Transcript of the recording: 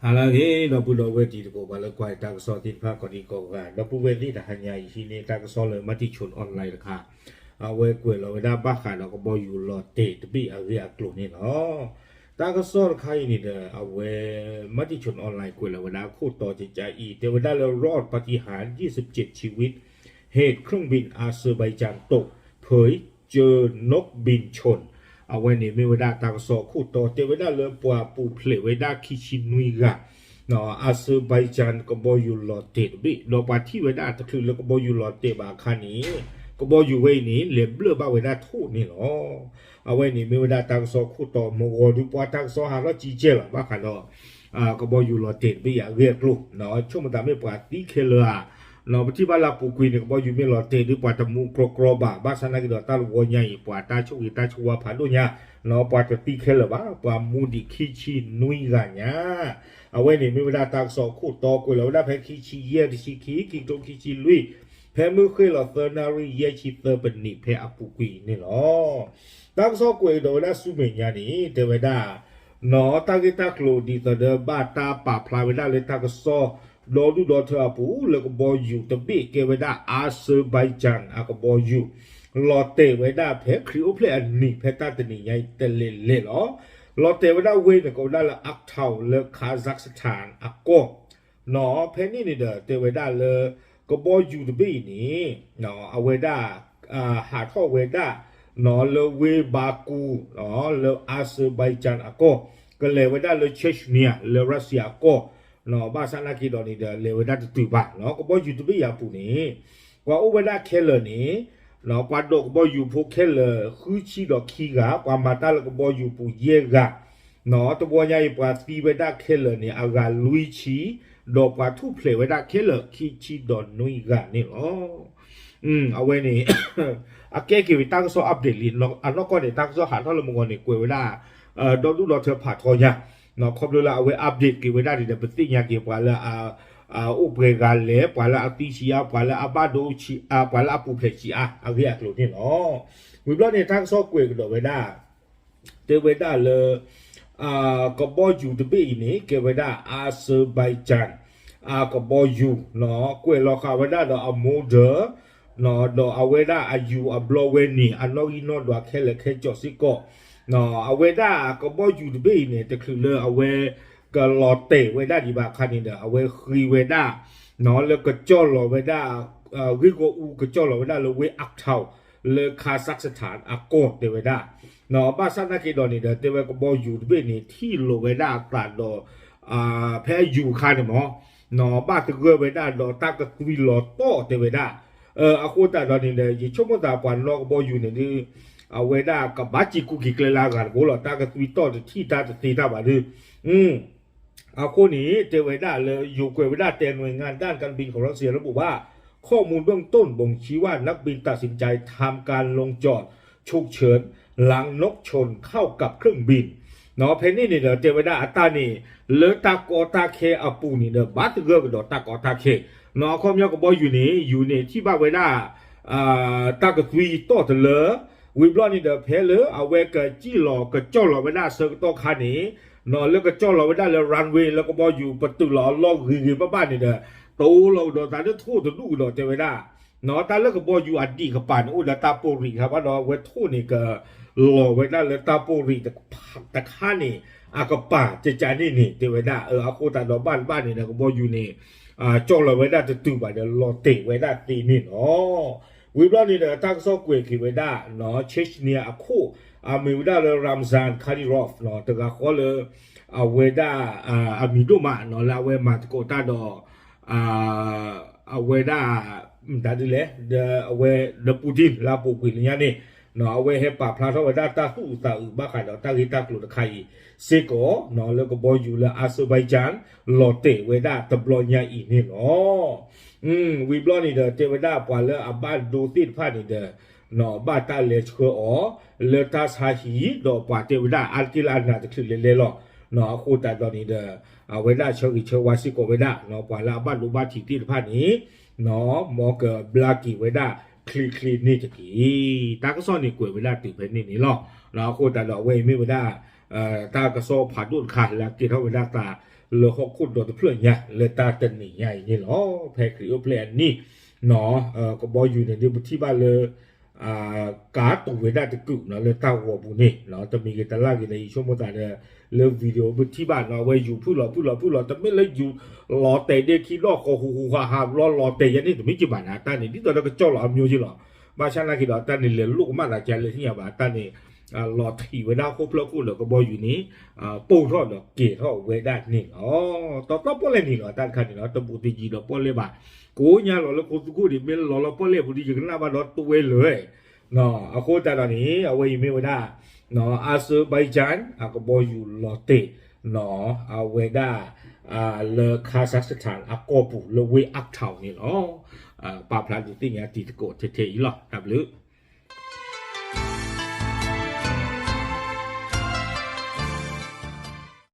ဟါလၢအဂ့ၤ ဒီပုၢ်ဒီဝဲၢ်တံၤသကိး ပှၤလၢကွၢ်တၢ်ကစီၣ်သ့ၣ်တဖၣ်ကိးဒံကိးဂၤ ဒီပုၢ်ဝဲၢ်သ့ၣ်တဟါညါအံၤ ဟံးန့ၢ်တၢ်ကစီၣ်လၢ Matichon Online တခါ, အဝဲကွဲးလီၤဝဲဒၣ်ဘၣ်ဃးဒီးကဘီယူၤလီၤတဲာ်တဘ့ၣ်အဂ့ၢ်အကျိၤန့ၣ်လီၤ. တၢ်ကစီၣ်တခါအံၤန့ၣ်ဒီး အဝဲ Matichon Online ကွဲးလီၤဝဲဒၣ်ခိၣ်တီကကအံၤ တဲဝဲဒၣ်လၢ รอดปาฏิหาริย์ ยี่สิบเจ็ดชีวิต เหตุเครื่องบินอาเซอร์ไบจานตก เผยเจอนกบินชน အဝဲန့ၣ်မ့ၢ်ဝဲဒၣ်တၢ်ကစီၣ်ခိၣ်တီ တဲဝဲဒၣ်လၢပှၤပူၤဖျဲးဝဲဒၣ်ခံဆံနွံဂၤ အၣ်စၢဘဲကၠၣ်ကဘီယူၤလီၤတဲာ်တဘ့ၣ် ဒီးပှၤထံၣ်ဝဲဒၣ်တချုးလၢကဘီယူၤလီၤတဲာ်ဘၣ်အခါန့ၣ် ကဘီယူၤဝဲအံၤန့ၣ် လဲၤဘျၢၣ်ဘၣ်ဝဲဒၣ်ထိၣ်န့ၣ်လီၤ. အဝဲန့ၣ်မ့ၢ်ဝဲဒၣ်တၢ်ကစီၣ်ခိၣ်တီ မုၢ်ဂီၤဒုးပှၤတၢ်ကစီၣ်ဟးထီၣ်ကံကဲလီၤ ဘၣ်ဃးဒီး ကဘီယူၤလီၤတဲာ်တဘ့ၣ်အဂ့ၢ်အကျိၤ ဆိကမိၣ်သးမ့ၢ်ပှၤသံခဲလၢာ်ဧါ ပထံၣ်ဘၣ်လၢအပူၤကွံာ်န့ၣ် ကဘီယူၤမ့ၢ်လီၤတဲာ်ဒုး ပှၤတမူကြီကြီဘၣ် ဘၣ်ဆၣ်သနာ်က့ဒီးတၢ်တဝီညါအံၤ ပှၤတၢ်ဆိၣ်ဂ့ၤတၢ်ဆိၣ်ဝါဖးဒိၣ်ညါ ပှၤတသံခဲလၢာ်ဘၣ် ပှၤမူဒံးခံဆံနွံဂၤညါ အဝဲန့ၣ်မ့ၢ်ဝဲဒၣ်တၢ်ကစီၣ်ခိၣ်တီ ကွဲးလီၤဝဲဒၣ်ဖဲခံဆံယဲၢ် တဆံခံ ခံကထိခံဆံလွံၢ် ဖဲမုၢ်ဃ့ၢ်လီၤသၢနၣ်ရံၣ် ယဲၢ်ဆံသၢပနံး ဖဲအပူၤကွံာ်န့ၣ်လီၤ. တၢ်ကစီၣ်ကွဲးကဒီးဝဲဒၣ်ဆူမဲာ်ညါန့ၣ် တဲဝဲဒၣ် နီၢ် တၢ်ဂ့ၢ်တၢ်ကျိၤဒ်သိးဒီးဘၣ်တၢ်ပာ်ဖျါဝဲဒၣ်လၢတၢ်ကစီၣ် ဒီဒူၣ်ဒီထၢအပူၤ လၢကဘီယူၤတဘ့ၣ်ကဲဝဲဒၣ် အၣ်စၢဘဲကၠၣ်အကဘီယူၤ လီၤတဲာ်ဝဲဒၣ်ဖဲခရံာ်အိၣ်ဖျဲၣ်အနံၤ ဖဲတၢ်တနံၤညါအံၤတလဲၤလဲၤလီၤ. လီၤတဲာ်ဝဲဒၣ်ဝ့ၢ်န့ၣ် ကိးဝဲဒၣ်လၢ Aktau လၢ Kazakhstan အကီၢ် နီၢ် ဖဲန့ၣ်န့ၣ်ဒီး တဲဝဲဒၣ်လၢ ကဘီယူၤတဘ့ၣ်အံၤန့ၣ် အဝဲဒၣ် ဟးထီၣ်ဝဲဒၣ် နီၢ် လၢဝ့ၢ် Baku လၢ Azerbaijan အကီၢ် ကလဲၤဝဲဒၣ်လၢ Chechnya လၢ Russia အကီၢ် နီၢ် ဘၣ်ဆၣ်သနာ်က့ဒီးန့ၣ်ဒီး လဲၤဝဲဒၣ်တတုၤဘၣ် နီၢ် ကဘီယူၤတဘ့ၣ်အံၤအပူၤန့ၣ် ပှၤအိၣ်ဝဲဒၣ်ခဲလၢာ်န့ၣ် နီၢ် ပှၤဒိးကဘီယူၤဖိခဲလၢာ် ဃုဆံဒီးခံဂၤ ပှၤမၤတၢ်လၢကဘီယူၤပူၤယဲၢ်ဂၤ နီၢ် တဝီညါအံၤ ပှၤသံဝဲဒၣ်ခဲလၢာ်န့ၣ် အဂၤလွံၢ်ဆံ ဒီးပှၤထူၣ်ဖျဲးဝဲဒၣ်ခဲလၢာ် ခံဆံဒီးနွံဂၤန့ၣ်လီၤ. အဝဲန့ၣ် အကဲက့ၤဝဲတၢ်ကစီၣ် update လံ အနီၢ်ကီၢ်န့ၣ် တၢ်ကစီၣ်ဟးထီၣ်လၢမုၢ်ဂီၤန့ၣ် ကွဲးဝဲဒၣ် ဒီဒူၣ်ဒီထၢဖးထီညါ ခီဖျိလၢအဝဲ update က့ၤဝဲဒၣ်န့ၣ်ဒီး ပသ့ၣ်ညါက့ၤပှၤလၢ အအိၣ်ပှဲၤဂၤလဲၣ် ပှၤလၢအသံဆံးအါ ပှၤလၢအဘၣ်ဒိဆံးအါ ပှၤလၢအပူၤဖျဲးဆံးအါ အဂ့ၢ်အကျိၤန့ၣ်လီၤ. ဝံၤဘျီန့ၣ် တၢ်ကစီၣ်ကွဲးကဒီးဝဲဒၣ် တဲဝဲဒၣ်လၢ ကဘီယူၤတဘ့ၣ်အံၤန့ၣ် ကဲဝဲဒၣ် Azerbaijan အကဘီယူၤ ကွဲးလီၤဃာ်ဝဲဒၣ်ဒီးအ model ဒီးအဝဲဒၣ်အယူၤအဘျီဝဲန့ၣ် အနီၣ်ဂံၢ်နီၣ်ဒွးခဲလၢာ်ခဲကၠီၤစ့ၢ်ကီး အဝဲဒၣ်ကဘီယူၤတဘ့ၣ်အံၤန့ၣ် တချုးလၢအဝဲ ကလီၤတဲာ်ဝဲဒၣ်ဒံးဘၣ်အခါန့ၣ်ဒီး အဝဲဃ့ဝဲဒၣ် လၢကကၠီၣ်လီၤဝဲဒၣ် ဂ့ၢ်ဂီၢ်အူကကၠီၣ်လီၤဝဲဒၣ်လၢဝ့ၢ် Aktau လၢ Kazakhstan အကီၢ်တဲဝဲဒၣ် ဘၣ်ဆၣ်သနာ်က့ဒီးန့ၣ်ဒီး တဲဝဲကဘီယူၤတဘ့ၣ်န့ၣ် ထံၣ်လိာ်ဝဲဒၣ်အသးဒီး ဖဲအယူၤအခါန့ၣ်မ့ၢ် ဘၣ်သဂၢၢ်ဝဲဒၣ်ဒီးတၢ်ကသွံလီၤတီၢ်တဲဝဲဒၣ် အဃိသတးဒီးန့ၣ်ဒီး ယဆိကမိၣ်သးပှၤနီၣ်ကဘီယူၤန့ၣ်ဒီး အဝဲဒၣ်ကဘၣ်စံးကူက့ၤကျဲလၢအဂၤတဘိလီၤ တၢ်ကသွံတီၢ်တထံၣ်တၢ်တသ့တၢ်ဘၣ်ဒီး အဃိန့ၣ် တဲဝဲဒၣ်လၢ ယိၤကွဲးဝဲဒၣ်တဲနွံငါ ด้านการบินของรัสเซียระบุว่า ข้อมูลเบื้องต้นบ่งชี้ว่านักบินตัดสินใจทำการลงจอดฉุกเฉินหลังนกชนเข้ากับเครื่องบิน ဖဲန့ၣ်န့ၣ်ဒီး တဲဝဲဒၣ်အတၢ်န့ၣ် လၢတၢ်ကီတၢ်ခဲအပူၤန့ၣ်ဒီး ဘၣ်သဂၢၢ်ကဒီးတၢ်ကီတၢ်ခဲ အခီပညီကဘီယူၤန့ၣ် ယူၤန့ၣ်ထံၣ်ဘၣ်ဝဲဒၣ် တၢ်ကသွံတီၢ်တလၢ ဝံၤဘျီန့ၣ်ဒီး ဖဲလၢအဝဲကစံၣ်လီၤကကၠီၣ်လီၤဝဲဒၣ်အဆၢကတီၢ်ခါန့ၣ် လၢကကၠီၣ်လီၤဝဲဒၣ်လၢ runway လၢကဘီယူၤပတုာ်လီၤအလီၢ်ဂ့ၤဂ့ၤဘၣ်ဘၣ်န့ၣ်ဒီး တအိၣ်လီၤကဒီးသးလၢထိၣ်တဒူၣ်ကဒီးတဲဝဲဒၣ် တၢ်လၢကဘီယူၤအဒံးကပၤန့ၣ် အိၣ်ဒီးတၢ်ပိာ်ရံးခါဘၣ်ဒီး အဝဲထိၣ်န့ၣ်ကလီၤဝဲဒၣ်လၢတၢ်ပိာ်ရံးတခါန့ၣ် အကပၤကကးန့ၣ်န့ၣ် တဲဝဲဒၣ် အဃိသတးဒီးဘၣ်တဘၣ်န့ၣ်ဒီး ကဘီယူၤန့ၣ် ကၠီၣ်လီၤဝဲဒၣ်တတုၤဘၣ်ဒီးလီၤတဲာ်ဝဲဒၣ်သ့န့ၣ်လီၤ. ဝံၤဘျီန့ၣ်ဒီး တၢ်ကစီၣ်ကွဲးက့ၤဝဲဒၣ် Chechnya အခိၣ် အမ့ၢ်ဝဲဒၣ်လၢ Ramzan Kadyrov တဂၤဃီလၢ အဝဲဒၣ် အမံၤဒိၣ်မး လၢအဝဲမၤသကိးတၢ်ဒီး အဝဲဒၣ် မတၤဒ်လဲၣ် ဒီးအဝဲ ဒီး Putin လၢအပူၤကွံာ်လၢညါန့ၣ် အဝဲဟဲပာ်ဖျါထီၣ်ဝဲဒၣ်တၢ်သူၣ်အုးသးအုးဘၣ်ဃးဒီးတၢ်ဂ့ၢ်တၢ်ကျိၤတခါအံၤစ့ၢ်ကီး လၢကဘီယူၤလၢ Azerbaijan လီၤတဲာ်ဝဲဒၣ်တဘျီညါအံၤန့ၣ်လီၤ. ဝံၤဘျီန့ၣ်ဒီး တဲဝဲဒၣ်ပှၤလၢအဘၣ်ဒိသ့ၣ်တဖၣ်န့ၣ်ဒီး ဘၣ်တၢ်လဲၤဆှၢအီၤ လၢတၢ်ဆါဟံၣ် ဒီးပှၤတဲဝဲဒၣ်အါတက့ၢ်လၢအနၤတချုးလဲၤလဲၤလီၤ. အဃိသတးဒီးန့ၣ်ဒီး အဝဲဒၣ်ဆၢဂ့ၤဆၢဝါစ့ၢ်ကီးဝဲဒၣ် ပှၤလၢအဘၣ်ဒိဘၣ်ထံးသ့ၣ်တဖၣ်န့ၣ် မ်ကဘျါက့ၤဝဲဒၣ်ချ့ချ့န့ၣ်တက့ၢ်. တၢ်ကစီၣ်န့ၣ်ကွဲးဝဲဒၣ်တုၤဖဲန့ၣ်န့ၣ်လီၤ. အဃိသတးဒီးအဝဲအံၤမ့ၢ်ဝဲဒၣ် တၢ်ကစီၣ်ဖးဒိၣ်တခါလၢအကဲထီၣ်ဝဲဒၣ်သး လၢဟီၣ်ခိၣ်ဒီတဖျၢၣ်ညါ လၢတၢ်တနံၤညါအံၤန့ၣ်လီၤ. ဖဲခရံာ်အိၣ်ဖျဲၣ်အနံၣ် ကဘီယူၤန့ၣ်ဒ်ပထံၣ်ဘၣ်လၢ ကါတိၤဝဲဒၣ်တကုာ်နီၤ လၢတၢ်ဂီၤပူၤန့ၣ် တမံၤဂ့ၤတလၢ်ဂ့ၤဒီး ယဆိကမိၣ်သးဒီး လၢ video ပထံၣ်ဘၣ်နီၤ အဝဲယူၤဖုၣ်လီၤဖုၣ်လီၤဖုၣ်လီၤ တမ့ၢ်လၢယူၤလီၤတဲာ်ဒ့ခံဒီးဃီၤဟူးဟူးဟးဟးဘျီလီၤတဲာ်ယဲန့ၣ် တမ့ၢ်က့ၤဘၣ်န့ၣ် အတၢ်န့ၣ် ဒ်သိးဒီးကစီၣ်လီၤအမျိုးက့လီၤ. ဘၣ်ဆၣ်နာ်က့ဒီး အတၢ်န့ၣ်လဲၤလိာ်ကမၣ်သးကလဲၤသ့ၣ်ညါဘၣ် အတၢ်န့ၣ် လီၤထံးဝဲဒၣ်ဟီၣ်ခိၣ်ဖျၢၣ်ခိၣ်ဒီးကဘီယူၤန့ၣ် ပိၢ်ထီၣ်ဒီးကဲၤထီၣ်ဝဲဒၣ်န့ၣ်လီၤ. တီတီပီၣ်လဲၣ်န့ၣ်လီၤ တၢ်တခါန့ၣ်လီၤ တဘူးတယံၤဒီးပီၣ်လဲၣ်ဘၣ် ကိးညါလီၤလၢခိသူခိၣ်ဒံး မ့ၢ်လီၤလီၤပီၣ်လဲၣ်ပူၤဒီး ယကနၣ်ဘၣ်ဒီးတဝဲလၢာ် အဃိသတးဒီးန့ၣ် အဝဲအံၤမ့ၢ်ဝဲဒၣ် Azerbaijan အကဘီယူၤလီၤတဲာ် အဝဲဒၣ် လၢ Kazakhstan အကီၢ်ပူၤလၢဝ့ၢ် Aktau န့ၣ်လီၤ. ပာ်ဖျါဒုးသ့ၣ်ညါတံၤသကိးထဲထဲအံၤလီၤ တၢ်ဘျုး